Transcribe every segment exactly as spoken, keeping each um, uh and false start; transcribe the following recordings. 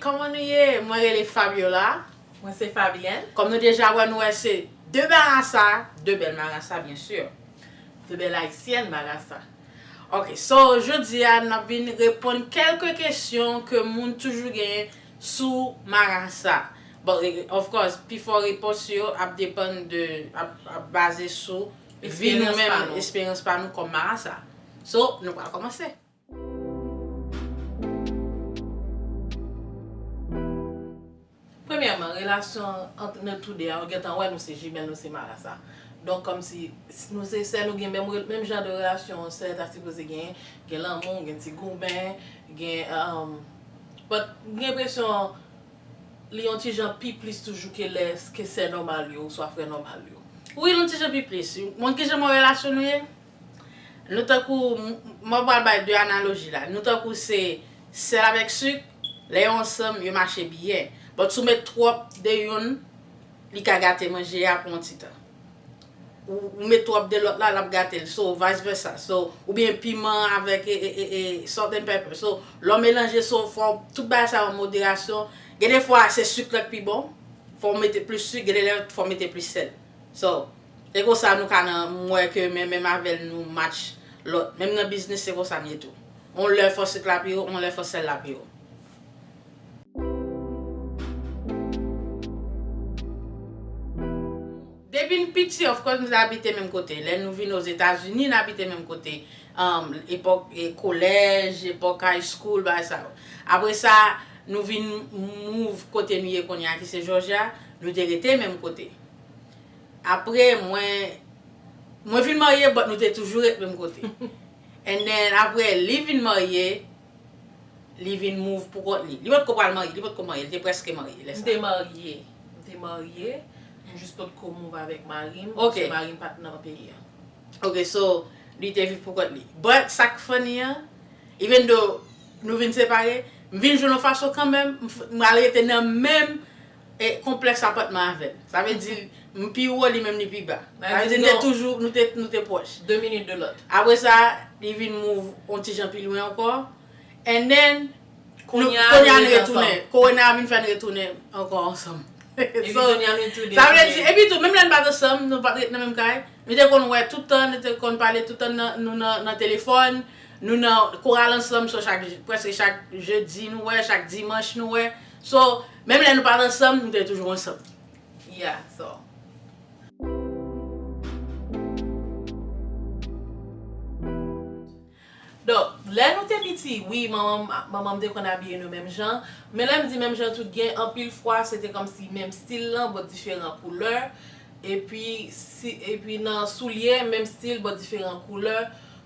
Kòman nou ye? Mwen rele Fabiola. Mwen se Fabienne. Kòm nou deja wè, nou wè se de marasa, de bèl marasa, byen si. De bèl ayisyèn marasa. Ok, so, jodi a, n ap vin reponn kèlke kesyon ke moun toujou genyen sou marasa. Bon, e, of course, pifò repons yo ap depann de, ap, ap baze sou vi nou menm, esperyans pa nou kòm marasa. So, nou pral kòmanse. Premyèman, relasyon ant nou toude a, ou gentan wè nou se jimèl, nou se marasa. Donk, kòmsi, s-, nou se sè, nou gen menm re-, menm jan de relasyon sè ta sipoze genyen. Gen lanmou, gen ti goumen, gen, um, but, m gen enpresyon li yon ti jan pi plis toujou ke lè, ke sè nòmal yo, oswa frè nòmal yo. Wi, yon ti jan pi plis. Mwen, kijan mwen relasyon nou ye? Nou tankou, m, mwen pral bay de analoji la. Nou tankou se sèl avèk sik, lè yo ansanm, yo mache byen. But si w met twòp de youn, li ka gate manje a pou yon ti tan. Ou, ou met twòp de lòt la, l ap gate l. So, vice versa. So, oubyen piman avèk e, e, e, e, salt and pepper. So, lè w melanje, so, fò w, tout bagay sa yo an moderasyon. Gen de fwa, se sik la k pi bon. Fò w mete plis sik, gen de lè, fò w mete plis sèl. So, e konsa nou ka nan, m wè ke men, menm avè l nou match lòt. Menm nan biznis, se konsa m ye tou. On lè fò sik la pi wo, on lè fò sèl la pi wo. Depi n piti, of course, nou te abite menm kote. Lè nou vin Ozetazini, n abite menm kote. Um, epòk, e, kolèj, epòk high school, bagay sa yo. Apre sa, nou vin move kote nou ye kounye a, ki se Georgia, nou te rete menm kote. Apre, mwen, mwen vin marye, but nou te toujou ret menm kote. And then, apre, li vin marye, li vin move pou kont li. Li potko pral marye, li potko marye, li te prèske marye lè sa. M te marye. M te marye. M jis potko move avèk mari m, paske mari m pa t nan peyi a. Ok, so, li te viv pou kont li. But, sa k funny an, even though nou vin separe, m vin jwenn yon fason kanmenm, m f-, m al rete nan menm e konplèks apatman avè l. Sa vle di, m pi wo, li menm li pi ba. Sa vle di, nou te toujou, nou te, nou te pwòch. De minit de lòt. Apre sa, li vin move yon ti jan pi lwen ankò. And then, kounye a nou retounen. Kowona a vin fè n retounen ankò ansanm. So, sa vle di, epi tou, menm lè n pa t ansanm, nou pa t ret nan menm kay, nou te konn wè tout tan, nou te konn pale tout tan, nan, nou nan, nan telefòn, nou nan koral ansanm, so chak, prèske chak jedi nou wè, chak dimanch nou wè. So, menm lè nou pa t ansanm, nou te toujou ansanm. Yeah, so. Donk, lè nou te piti, wi, manman m, manman m te konn abiye nou menm jan. Men lè m di menm jan tou, gen anpil fwa, se te kòmsi menm stil lan, but diferan koulè. Epi, si, epi nan soulye, menm stil, but diferan koulè.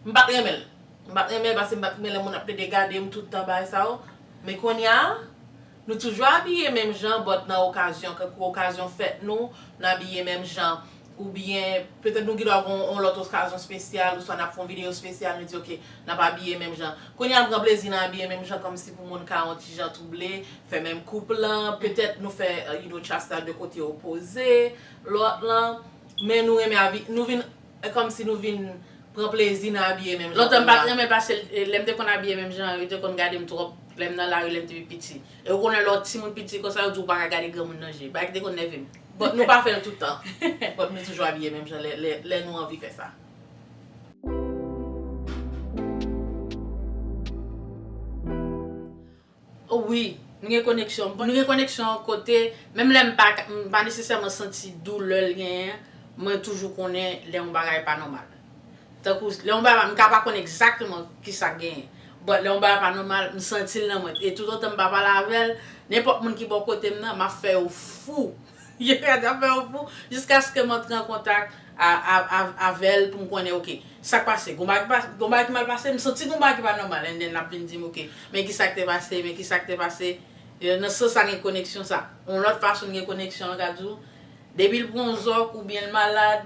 M pa t renmen l. M pa t renmen l paske m pa t renmen lè moun ap plede gade m tout tan, bagay sa yo. Men kounye a, nou toujou abiye menm jan, but nan okazyon, kankou okazyon fèt nou, n abiye menm jan. Oubyen, petèt nou gen dwa gen yon lòt okazyon espesyal, oswa n ap fè yon videyo espesyal, nou di, "Ok, n ap abiye menm jan." Kounye a, m pran plezi nan abiye menm jan, kòmsi pou moun ka yon ti jan twouble, fè menm koup lan, petèt nou fè, uh, you know, chasta de kote opoze, lòt lan. Men nou renmen abi-, nou vin, e kòmsi nou vin pran plezi nan abiye menm jan. Lontan m pa t renmen l paske, e, lè m te konn abiye menm jan, yo te konn gade m twòp lè m nan lari, lè m te pi piti. E ou konnen lè w timoun piti konsa, yo di w pa ka gade granmoun nan je. Bagay ki te konn nève m. But nou pa fè l tout tan. But nou toujou abiye menm jan lè, lè, lè nou anvi fè sa. Wi, nou gen koneksyon. Nou gen koneksyon kote, menm lè m pa, m pa nesesèman santi doulè l genyen, mwen toujou konnen lè yon bagay pa nòmal. Tankou, lè yon bagay, m ka pa konn egzakteman kisa k genyen. But lè yon bagay pa nòmal, m santi l nan mwen. E toutotan m pa pale avè l, nenpòt moun ki bò kote m nan, m ap fè yo fou. Yo ka ap fè yo fou, jiskaske m antre an kontak a, a, a, avè l pou m konnen, ok, sa k pase? Gon bagay ki pa, gon bagay ki mal pase? M santi gon bagay ki pa nòmal. And then l ap vin di m, ok, men kisa k te pase? Men kisa k te pase? E nan sans sa gen koneksyon sa. Yon lòt fason gen koneksyon an ka di w, depi l pran zòk oubyen l malad,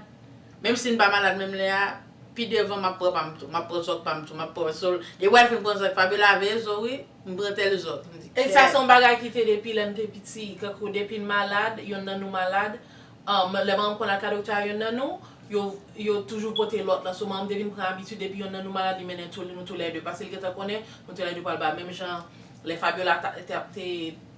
menm si n pa malad menm lè a, pi devan m ap pran pa m tou. M ap pran zòk pa m tou. M ap pran, so, depi w al fin pran zòk, Fabiola, veye zo wi, m pran tèl zòk. M di, e sa se yon bagay ki te depi lè n te piti. Kankou depi n malad, yonn nan nou malad, um, lè manman m konn al ka doktè a yonn nan nou, yo, yo toujou pote lòt lan. So, manman m te vin pran abitid, depi yonn nan nou malad, li mennen tou, nou toulède. Paske l gentan konnen, nou toulède pral ba. Menm jan, lè Fabiola ta, te, te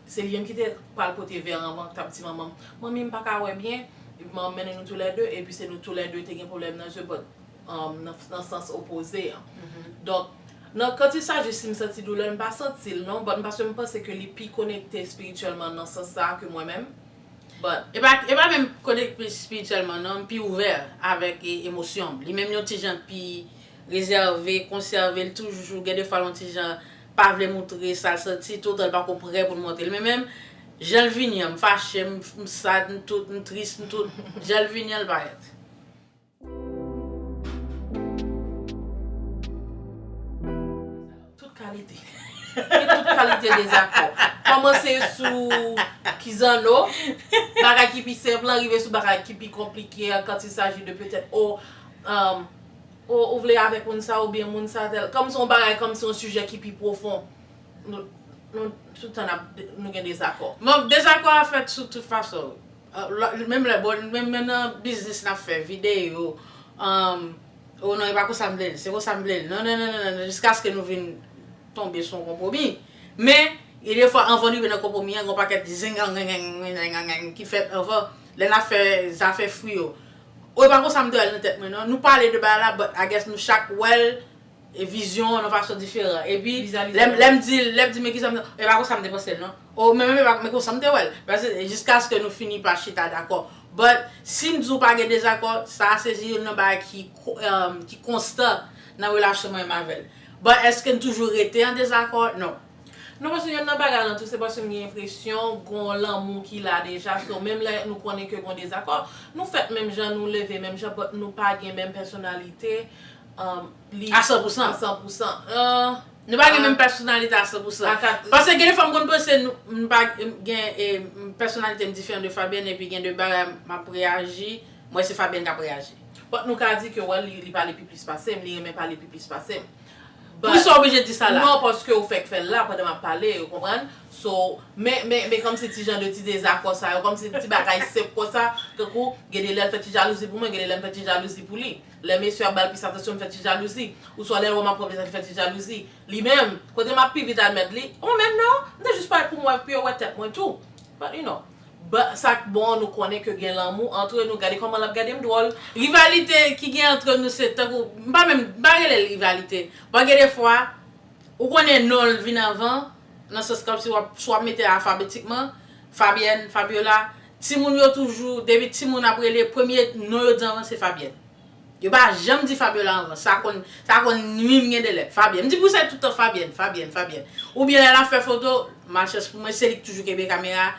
Se li menm ki te pral pote vè anvan, k t ap di manman m, "Manmi, m pa ka wè byen." Epi manman m mennen nou toulède, epi se nou toulède te gen pwoblèm nan je, but, um, nan, nan sans opoze an. Donk, nan kantisaji, si m santi doulè, m pa santi l non, but m, paske m panse ke li pi konekte espirityèlman nan sans sa a ke mwen menm. But e pa, e pa menm konekte espirityèlman non, m pi ouvè avèk e, emosyon m. Li menm yon ti jan pi rezève, konsève, l toujou gen de fwa l yon ti jan pa vle moutre sa l santi, toutan l pako prè pou l montre l. Men menm, jan l vini an, m fache, m, m sad, m tout, m tris, m tout. Jan l vini an, l parèt. Tout kalite. Gen tout kalite dezakò. Kòmanse sou kizanno, bagay ki pi senp lan, rive sou bagay ki pi konplike an, quand il s'agit de peut-être, o, um, o, ou vle avèk moun sa, oubyen moun sa, tèl. Kòmsi yon bagay, kòmsi yon sijè ki pi pwofon. Nou, nou, tout tan n ap, nou gen dezakò. Bon, dezakò a fèt sou tout fason. Ah, lò, menm lè, bon, menm, menm nan biznis n ap fè, videyo, um, o non, e pa konsa m vle l, se konsa m vle l. Non, non, non, non, non, jiskaske nou vin tonbe sou yon konpwomi. Men, gen de fwa, anvan n rive nan konpwomi an, gen yon pakèt zengangengengengengeng ki fèt anvan, lè n ap fè zafè fwi yo. O, e pa konsa m te wè l nan tèt mwen, non. Nou pale de bagay la, but I guess nou chak wè l e vizyon an nan fason diferan. Epi, lè m, lè m di l, lè m di, "Men kisa m te, e pa konsa m te panse l, non." O, men, men, men, men konsa m te wè l. Paske, jiskaske nou fini pa chita dakò. But, si m di w pa gen dezakò, sa a se youn nan bagay ki ko-, um, ki konstan nan relasyon mwen menm avè l. But, èske n toujou rete an dezakò? Non. Non, paske youn nan bagay lan tou, se paske m gen enpresyon gon lanmou ki la deja. So, menm lè nou konnen ke gon dezakò, nou fèt menm jan, nou leve menm jan, but nou pa gen menm pèsonalite, um, li a san pou san. A san pou san. Uh, Nou pa gen menm pèsonalite a san pou san. Paske gen de fwa m konn panse nou, m pa gen, e, pèsonalite m diferan de Fabienne, epi gen de bagay m ap reyaji, m wè se Fabienne k ap reyaji. But nou ka di ke, well, li, li pale pi plis pase m, li renmen pale pi plis pase m. Poukisa w oblije di sa la? Non, paske ou fèk fè l la pandan m ap pale, ou konprann? So, men, men, men kòmsi ti jan de ti dezakò sa yo, kòmsi ti bagay senp konsa, tankou, gen de lè l fè ti jalouzi pou mwen, gen de lè m fè ti jalouzi pou li. Lè mesye ap ba l plis atansyon, m fè ti jalouzi. Oswa lè l wè m ap pran plezi, l fè ti jalouzi. Li menm, kote m ap pi vit admèt li, mwen menm non, m te jis pale pou m wè, pou yo wè tèt mwen tou. But, you know, but sa k bon, nou konnen ke gen lanmou antre nou. Gade kòman l ap gade m dwòl. Rivalite ki gen antre nou, se tankou, m pa menm, m pa rele l rivalite. Bon, gen de fwa, ou konnen non l vin anvan, nan sans kòmsi w ap, si w ap mete alfabetikman, Fabienne, Fabiola, timoun yo toujou, depi timoun ap rele, premye non yo di anvan se Fabienne. Yo pa janm di Fabiola anvan. Sa konn, sa konn nwi m gen de lè. Fabienne. M di pou sa tout tan Fabienne, Fabienne, Fabienne. Oubyen lè l ap fè foto, malchans pou mwen, se li k toujou kenbe kamera.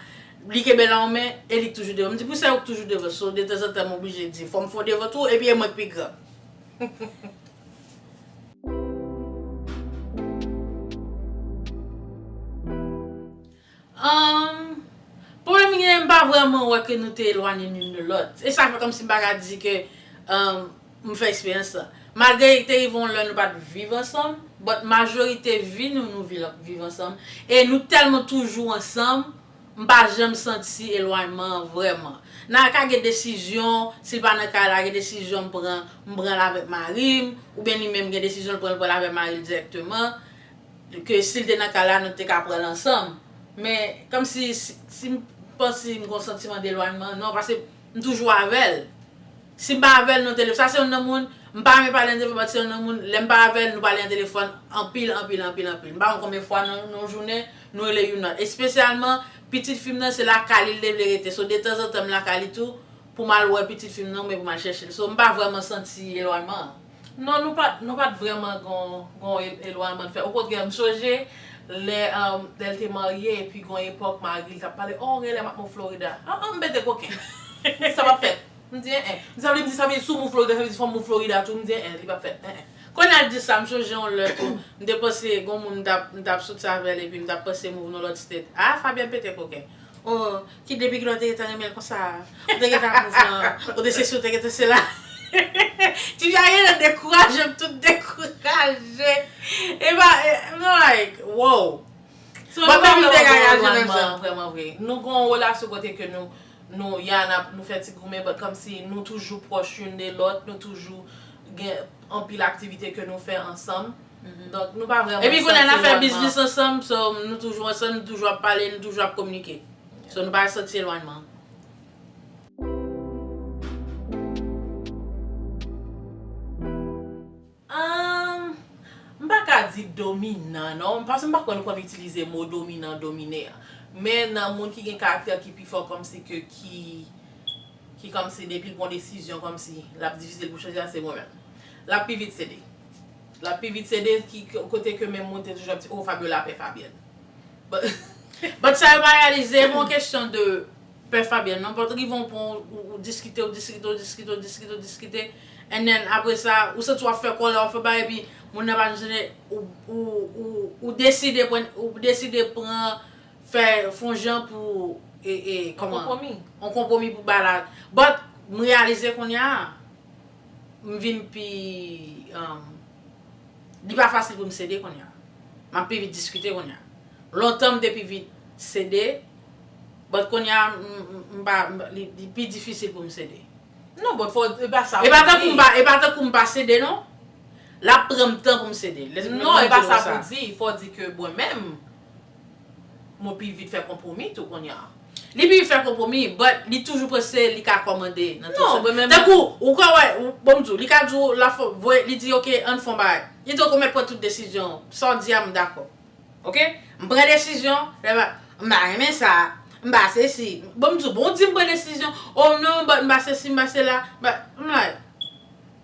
Li kenbe l nan yon men, e li k toujou devan. M di pou sa yo k toujou devan. So, detanzantan, m oblije di, fò m fè w devan tou, epi e mwen k pi gran. Ahn, pwoblèm ki genyen, m pa vrèman wè ke nou te elwanye youn de lòt. E sa fè kòmsi m pa ka di ke, ahn, m fè eksperyans sa. Malgre te rive yon lè nou pa t viv ansanm, but majorite vi nou, nou vi-, viv ansanm. E nou tèlman toujou ansanm, m pa janm santi elwanyman an vrèman. Nan ka gen desizyon, si l pa nan kay la, gen desizyon m pran, m pran l avèk mari m, oubyen li menm gen desizyon l pran, l pran l avèk mari l dirèkteman. Ke si l te nan kay la, nou te ka pran l ansanm. Men, kòmsi, si, si m panse m gon santiman delwanyman, non, paske m toujou avè l. Si m pa avè l nan telefòn, sa se youn nan moun, m pa renmen pale nan telefòn, but se youn nan moun, lè m pa avè l, nou pale nan telefòn anpil, anpil, anpil, anpil. M pa konn konbyen fwa nan, nan yon jounen, nou rele youn lòt. Espesyalman, pitit fi m nan, se lakay li l te vle rete. So, detanzantan, m lakay li tou, pou m al wè pitit fi m nan, oubyen pou m al chèche l. So, m pa vrèman santi elwanyman an. Non, nou pa t, nou pa t vrèman gon, gon el-, elwanyman n fè. Okontrè, m sonje lè, um, lè l te marye, epi gon epòk, mari l t ap pale, "Oh, gen lè m ap move Florida." Ah, ah, m pete koken. Sa p ap fèt. M di, "En, en." M di, sa vle di, sa vle di, si w move Florida, sa vle di, fò m move Florida tou. M di, "En, en, li p ap fèt. En, en." Kounye a l di sa, m sonje yon lè tou, m te panse, gon moun m t ap, m t ap sot avè l, epi m t ap panse move nan lòt state. Ah, Fabienne pete koken. Oh, ki depi kilè w te gentan renmen l konsa? Ou te gentan ap move lan, ou te sesi, ou te gentan sela. Ti fi a gentan dekouraje m, tout dekouraje. E pa, e, m like, wow. So, nou pa vrèman gon elwanyman, vrèman vre. Nou gon relasyon kote ke nou, nou, ya, n ap, nou fè ti goumen, but kòmsi nou toujou pwòch youn de lòt, nou toujou gen anpil aktivite ke nou fè ansanm. Donk, nou pa vrèman. Epi kounye a n ap fè biznis ansanm, so nou toujou ansanm, nou toujou ap pale, nou toujou ap kominike. So nou pa santi elwanyman. Ahn, m pa ka di dominan, non, paske m pa kwè nou konn itilize mo dominan, domine a. Men nan moun ki gen karaktè ki pi fò kòmsi ke ki, ki kòmsi depi l pran desizyon kòmsi l ap difisil pou chanje a, se mwen menm. L ap pi vit sede. L ap pi vit sede ki kote ke menm moun te toujou ap di, "Oh, Fabiola pè Fabienne." But, but sa yo pa reyalize, e pa yon kesyon de pè Fabienne, non, but rive yon pwen ou, ou diskite, ou diskite, ou diskite, ou diskite, ou diskite, and then apre sa, ou santi w ap fè kòlè, w ap fè bagay, epi moun nan pa janm, ou, ou, ou, ou deside pran, ou deside pran, fè, fè yon jan pou, e, e, kòman? Konpwomi. Yon konpwomi pou bagay la. But, m reyalize kounye a, m vin pi, um, li pa fasil pou m sede kounye a. M ap pi vit diskite kounye a. Lontan m te pi vit sede, but kounye a, m, m, m pa, m, li, li pi difisil pou m sede. Non, but fò, e pa sa pou di. E pa tankou m pa, e pa tankou m pa sede, non. L ap pran m tan pou m sede. Non, e pa sa pou di. Fò di ke mwen menm, mwen pi vit fè konpwomi tou kounye a. Li pi vit fè konpwomi, but li toujou panse li ka kòmande nan tout sa. Non, mwen menm. Tankou, ou ka wè, ou, bon, m di w, li ka di w, la fò, voye, li di, "Ok, ann fè yon bagay." Li di, "Ok, ou mèt pran tout desizyon. Sa w di a, m dakò." Ok? M pran desizyon, lè m pa, m pa renmen sa, m pa sesi. Bon, m di w, bon, w di m pran desizyon, oh non, but m pa sesi, m pa sela, but, m like,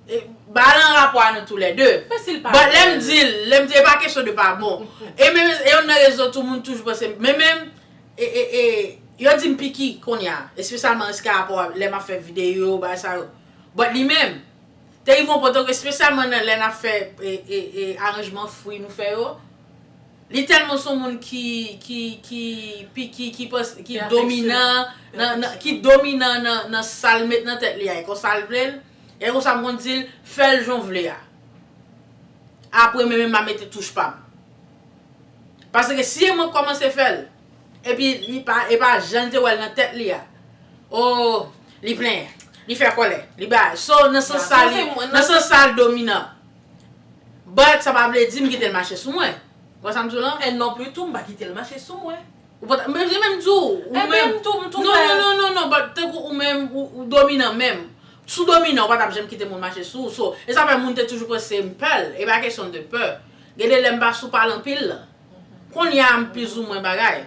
e, ba l an rapò a nou toulède. Men si l pa bèl. But lè m di l, lè m di, e pa kesyon de pa bon. E menm, e youn nan rezon tou moun toujou panse, men menm, e, e, e, yo di m piki kounye a, espesyalman anski rapò lè m ap fè videyo, bagay sa yo. But li menm, te rive yon pwen, espesyalman nan, lè n ap fè, e, e, e, aranjman fwi nou fè yo, li tèlman se yon moun ki, ki, ki, pi, ki, ki, pans- ki dominan, nan, nan, ki dominan nan, nan sa l met nan tèt li a, e konsa l vle l, e konsa m konn di l, fè l jan w vle a. Apre, men, men m a mete touch pa m. Paske si e mwen k kòmanse fè l, epi li pa, e pa jan l te wè l nan tèt li a. Oh, li plenyen, li fè kòlè, li bay. So, nan sans sa, li, nan sans sa, l dominan. But sa pa vle di m kite l mache sou mwen. Ou wè sa m di w lan? And non plus tou, m pa kite l mache sou mwen. Ou pa ta, men, men m di w, ou menm. Ebyen, m tou, m tou fè. Non, non, non, non, non, but tankou ou menm, ou, ou dominan menm. Si w dominan, ou pa t ap janm kite moun mache sou ou. So, e sa fè moun te toujou panse m pè l. E pa kesyon de pè. Gen de lè m pa sou pale anpil. Kounye a, m plizoumwen bagay.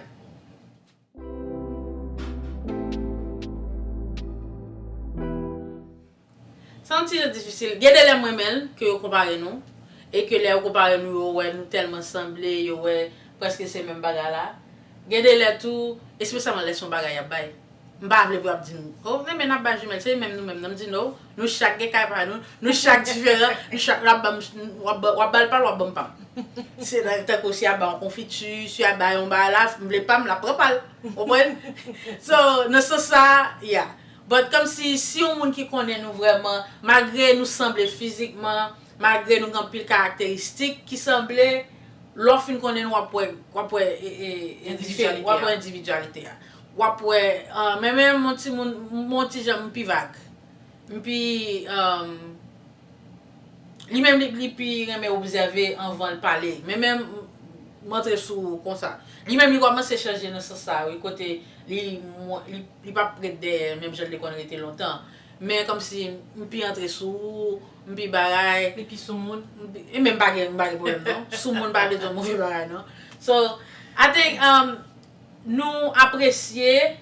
Sa yon ti jan difisil. Gen de lè m renmen l, ke yo konpare nou, e ke lè yo konpare nou, yo wè nou tèlman sanble, yo wè prèske se menm bagay la. Gen de lè tou, espesyalman lè se yon bagay y ap bay. M pa vle pou y ap di m, "Oh, men, men n ap bay jimèl, se menm nou menm nan." M di, "No, nou chak gen kay pa nou, nou chak diferan, nou chak, l ap ban m, w ap ba, w ap ba l pa l, w ap ban m pa m." Se nan, tankou si y ap bay yon konfiti, si y ap bay yon bagay la, m vle pa m, l ap pran pa l. Ou konprann? So, nan sans sa, yeah. But kòmsi, si yon moun ki konnen nou vrèman, malgre nou sanble fizikman, malgre nou gen anpil karakteristik ki sanble, lè w fin konnen nou, w ap wè, w ap wè, e, e, e, dife-, w ap wè endividyalite a. W ap wè, ah, men, men, yon timoun, yon ti jan m pi vag. M pi, um, Li menm, li, li pi renmen obsève anvan l pale. Men menm, m antre sou ou konsa. Li menm, li kòmanse chanje nan sans sa, wi, kote li, li, li p ap ret dèyè menm jan l te konn rete lontan. Men kòmsi m pi antre sou ou, m pi bagay. Li pi soumoun. M pi, e menm pa gen, m pa gen pwoblèm, non. Soumoun pa vle di yon move bagay, non. So, I think, um, nou apresye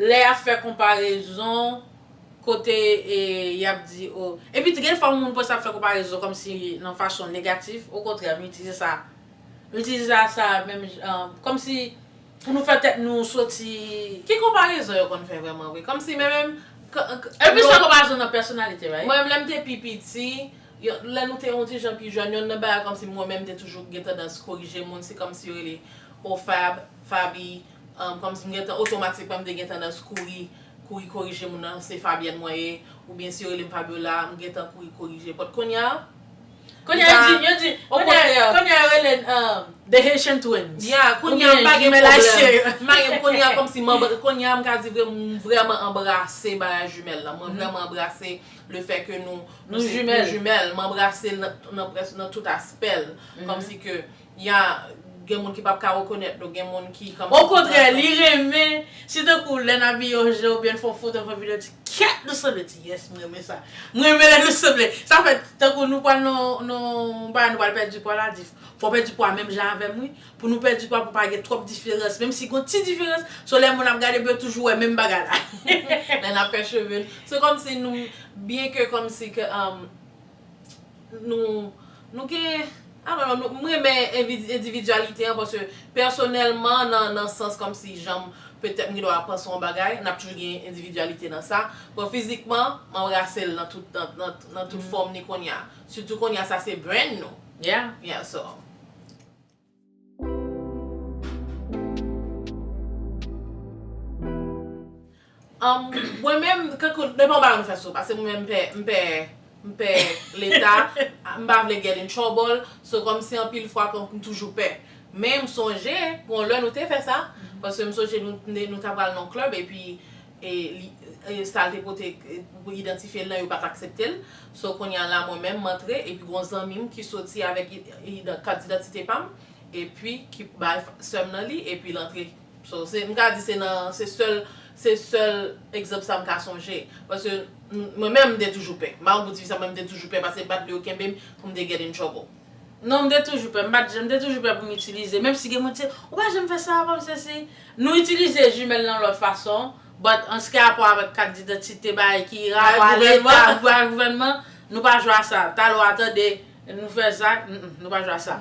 lè y ap fè konparezon kote, e, y ap di, o, epi gen fwa moun panse ap fè konparezon kòmsi nan fason negatif, okontrè, nou itilize sa, nou itilize sa, sa menm jan, kòmsi pou nou fè tèt nou soti. Ki konparezon yo konn fè vrèman vre? Kòmsi men menm, k-, k-, epi se konparezon nan pèsonalite, right? Mwen menm, lè m te pi piti, yo, lè nou te yon ti jan pi jèn, yonn nan bagay kòmsi mwen menm te toujou gen tandans korije moun, se kòmsi yo rele, o Fab, Fabi, um, kòmsi m gentan otomatikman m te gen tandans kouri, kouri korije moun nan, se Fabienne mwen ye, oubyen si yo rele m Fabiola, m gentan kouri korije. But kounye a, Kounye a yo di, yo di, kounye a yo rele um, the Haitian twins. Yeah, kounye a m pa gen pwoblèm. M pa gen, kounye a kòmsi m anbra-, kounye a m ka di vre, m vrèman anbrase bagay jimèl la. Mwen vrèman anbrase le fè ke nou, nou se jimèl. M anbrase l nan, nan près, nan tout aspè l. Kòmsi ke, ya, gen moun ki p ap ka rekonèt nou, gen moun ki kòmsi. Okontrè, li renmen, si tankou lè n abiye yon jan oubyen n fè yon foto, n fè videyo, di, kèt, nou sanble, di, yes, m renmen sa. M renmen lè nou sanble. Sa fè, tankou nou pral nan, nan bagay, nou pral pèdi pwa la, di, fò w pèdi pwa menm jan avè m, wi. Pou nou pèdi pwa, pou pa gen twòp diferans. Menm si gen yon ti diferans, so lè moun ap gade, yo toujou wè menm bagay la. Lè n ap fè cheve n. Se kòmsi nou, byen ke kòmsi ke, um, nou, nou gen, I don't know, nou, m renmen envi-, endividyalite an, paske pèsonèlman, nan, nan sans kòmsi jan m, petèt m gen dwa panse yon bagay, n ap toujou gen endividyalite nan sa. Bon, fizikman, m anbrase l nan tout, nan, nan, nan tout fòm ni kounye a. Sitou kounye a, sa se brand nou. Yeah. Yeah, so. Um, mwen menm, kankou, depan bagay nou fè sou, paske mwen menm, m pè, m pè, m pè leta, m pa vle get in trouble, so kòmsi anpil fwa, kankou, m toujou pè. Men m sonje, gon lè nou te fè sa, paske m sonje nou, nou, nou ta pral nan klèb, epi, e, li, e, sa l te pote, e, pou idantifye l nan, yo pa t aksepte l. So, kounye a la, mwen menm, m antre, epi gon zanmi m ki soti avèk i-, idan-, kat didantite pa m, epi ki bay f-, sè m nan li, epi l antre. So, se, m ka di se nan, se sèl, se sèl egzanp sa m ka sonje. Paske m, mwen menm, m te toujou pè. M pa konn pou ti fi sa, mwen, m te toujou pè, paske m pa t vle yo kenbe m pou m te get in trouble. Non, m te toujou pè. M pa t janm, m te toujou pè pou m itilize. Menm si gen moun di, ou pa janm fè sa avan m, sesi. Nou itilize jimèl nan lòt fason, but an se ki rapò avèk kat didantite, bagay ki rapò a leta, a gouvènman, nou pa jwe a sa. Talè w a tande, nou fè sa, mm, mm, nou pa jwe a sa.